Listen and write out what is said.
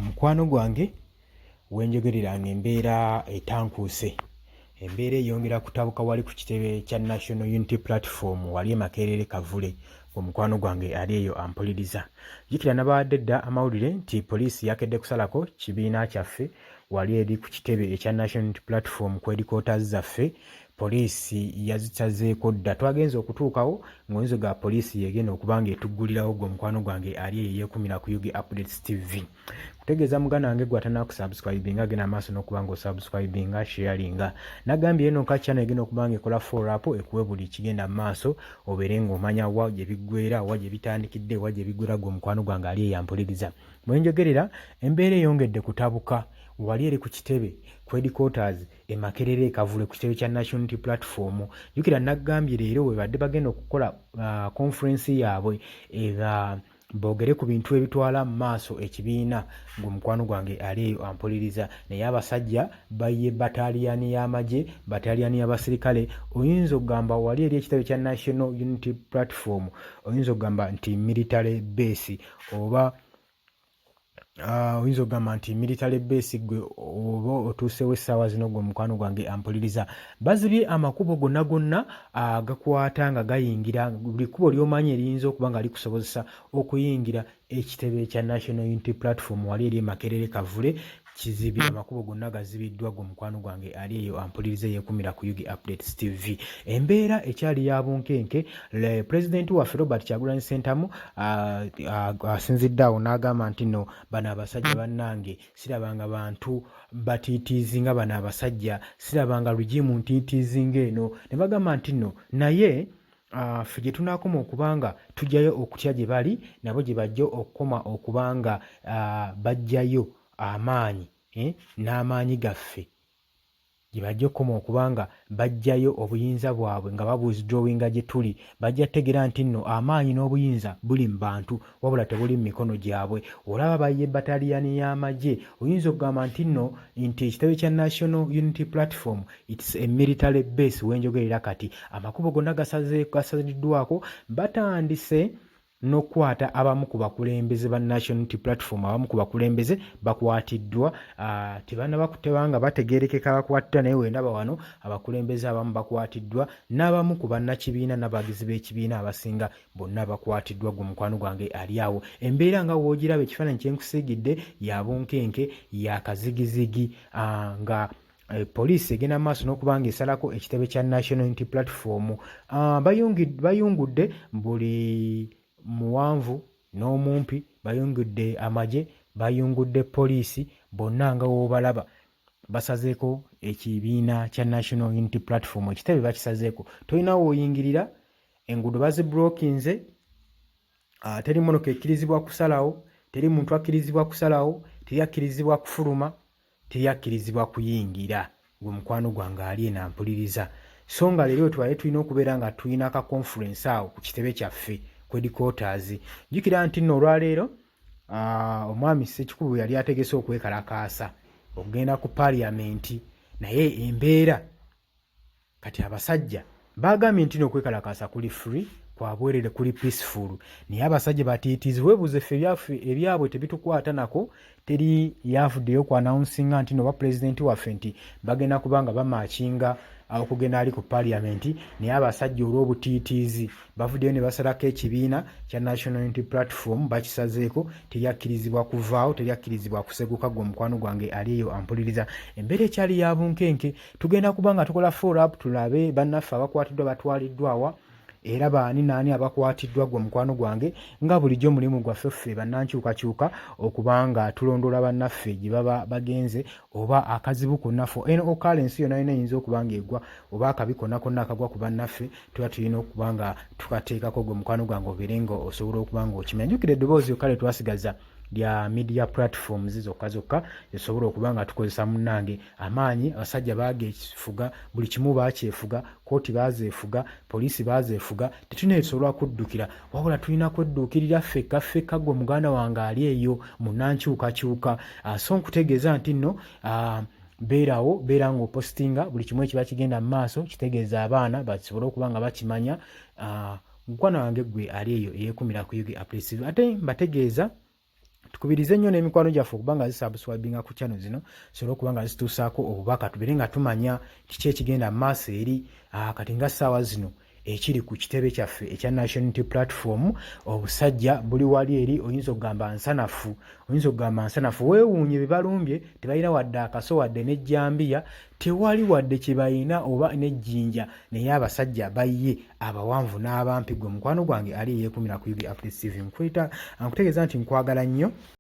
Mukwano gwange wenjogerera nga embeera etankuuse, embeera eyongera kutabuka wali ku kitebe kya National Unity Platform wali e Makerere Kavule. Omukwano gwange ali eyo ampuliriza, jjukira nabawadde dda amawulire nti poliisi yakedde kusalako kibiina kyaffe wali eri ku kitebe ekya National Unity Platform ku headquarters zaffe. Poliisi yazisazeeko dda, twagenze okutuukawo ng'oyinza ga poliisi yegenda okuba nga etuggulirawo. Gwe omukwano gwange ali eyo yeekumira ku UG Updates TV, kutegeeza muganda wange gwe atanakusubscribinga, agenda maaso n'okuba nga osubscribinga, sharinga. Nagambye eno nka channel egenda okuba nga ekola follow up, ekuwe buli kigenda mu maaso, obeere ng'omanya wa gye biggwera, wa gye bitandikidde, wa gye biggwera. Gwe omukwano gwange ali eyampuliriza, mwenjogerera embeera eyongedde kutabuka wali eri ku kitebe ku headquarters e Makerere e Kavule ku kitebe kya National Unity Platform. Jjukira nagambye leero we badde bagenda okukola conference yaabwe eba boogere ku bintu ebitwala mu maaso ekibiina. Ng'omukwano gwange ali eyo ampuliriza, naye abasajja bayiye bataliyani y'amagye, bataliyani y'abasirikale. Oyinza okugamba wali eri ekitebe kya National Unity Platform, oyinza okugamba nti military base, oba oyinza okugamba nti military base. Gwe oba otuusewo essaawa zino, gwe omukwano gwange ampuliriza, bazibye amakubo gonna gonna agakwata nga gayingira, buli kkubo ly'omanyi eriyinza okuba nga likusobozesa okuyingira ekitebe kya National Unity Platform wali eri e Makerere Kavule kizibye, amakubo gonna gazibiddwa. Gwe omukwano gwange ali eyo ampuliriza, yeekumira ku UG Updates TV, embeera ekyali ya bunkenke. Pulezidenti waffe Robert Kyagulanyi Ssentamu asinzidde awo n'agamba nti no bano abasajja bannange sirabanga bantu batiitiizi nga bano abasajja, sirabanga regime ntiitiizi ng'eno. Ne bagamba nti no naye ffe gye tunaakoma okuba nga tujjayo okutya gye bali, nabo gye bajja okukoma okuba nga bajjayo amaanyi, n'amaanyi gaffe gye bajja okukoma okuba nga bajjayo obuyinza bwabwe nga babuwithdrawinga gye tuli, bajja kutegeera nti nno amaanyi n'obuyinza buli mu bantu wabula tebuli mu mikono gyabwe. Olaba bayiye bataliyani y'amagye, oyinza okugamba nti nno nti ekitebe kya National Unity Platform, it's a military base. Wenjogerera kati amakubo gonna gasaliddwako, batandise n'okukwata abamu ku bakulembeze ba National Unity Platform. Abamu ku bakulembeze bakwatiddwa, tebannaba tebanga bategeerekeka bakwatiddwa, naye wendaba wano abakulembeze abamu bakwatiddwa, n'abamu ku bannakibiina n'abawagizi b'ekibiina abasinga bonna bakwatiddwa. Gwe mukwano gwange ali awo, embeera nga w'ogiraba, ekifaananyi kye nkusiigidde ya bunkenke, ya kazigizigi, nga poliisi egenda mu maaso n'okuba nga esalako ekitebe kya National Unity Platform. Bayungudde buli muwanvu n'omumpi, bayungudde amagye, bayungudde poliisi, bonna nga w'obalaba basazeeko ekibiina kya National Unity Platform. Ekitebe bakisazeeko, tolina w'oyingirira, enguudo baziblockinze, teri mmotoka ekkirizibwa kusalawo, teri muntu akkirizibwa kusalawo, teri akkirizibwa kufuluma, teri akkirizibwa kuyingira. Gwe mukwano gwange ali eno ampuliriza, so nga leero wetubadde tulina okubeera nga tulina ka conference awo ku kitebe kyaffe ku headquarters. Jjukira nti nno olwaleero omwami Ssekikubo yali ategese okwekalakaasa okugenda ku parliament, naye embeera kati abasajja bagambye nti n'okwekalakaasa kuli free, kwa bwerere, kuli peaceful, naye abasajja batiitiizi. Weebuuze, ffe ebyaffe ebyabwe tebitukwata nako, teri yavuddeyo ku announcinga nti noba pulezidenti waffe nti bagenda kuba nga bamarchinga okugenda ali ku parliament, naye abasajja olw'obutiitiizi bavuddeyo ne basalako ekibiina kya National Unity Platform, bakisazeeko, teryakkirizibwa kuvaawo, teryakkirizibwa kuseguka. Gwe omukwano gwange ali eyo ampuliriza, embeera ekyali ya bunkenke. Tugenda kuba nga tukola follow up, tulabe bannaffe abakwatiddwa batwaliddwa wa, era baani naani abakwatiddwa. Gwe mukwano gwange, nga bulijjo omulimu gwaffe ffe bannankyukakyuka okubanga tulondoola bannaffe gye baba bagenze, oba akazibu konna for any occurrence yonna yonna eyinza okuba nga egwa, oba akabi konna konna akagwa ku bannaffe, tuba tulina okuba nga tukateekako. Gwe mukwano gwange obeere nga osobola okuba nga okimanya. Jjukira eddoboozi yokka lye twasigaza lya media platforms zokka zokka esobola okuba nga tukozesa. Munnange, amaanyi abasajja bagefuga, buli kimu bakyefuga, kooti bazeefuga, poliisi bazeefuga, tetulina etusobola kuddukira wabula tulina kwedduukirira ffekka ffekka. Gwe muganda wange ali eyo munankyukakyuka, so nkutegeeza nti nno beerawo, beera ng'opostinga buli kimu ekiba kigenda mu maaso, kitegeeza abaana basobole okuba nga bakimanya. Mukwano wange gwe ali eyo eyeekumira ku UG Updates, ate mbategeeza Tukubirize nnyo n'emikwano gyaffe okuba nga zisubscribinga ku channel zino, tusobole okuba nga zituusaako obubaka, tubeere nga tumanya kiki ekigenda mu maaso eri. Kati nga ssaawa zino ekiri ku kitebe kyaffe ekya National Unity Platform, obusajja buli wali eri, oyinza okugamba nsanafu, oyinza okugamba nsanafu. Weewuunye bye balumbye, tebalina wadde akaso, wadde n'ejjambiya tewali, wadde kye balina oba n'ejjinja, naye abasajja bayiye abawanvu n'abampi. Gwe mukwano gwange ali eyeekumira ku UG Updates TV, nkutegeeza nti nkwagala nnyo.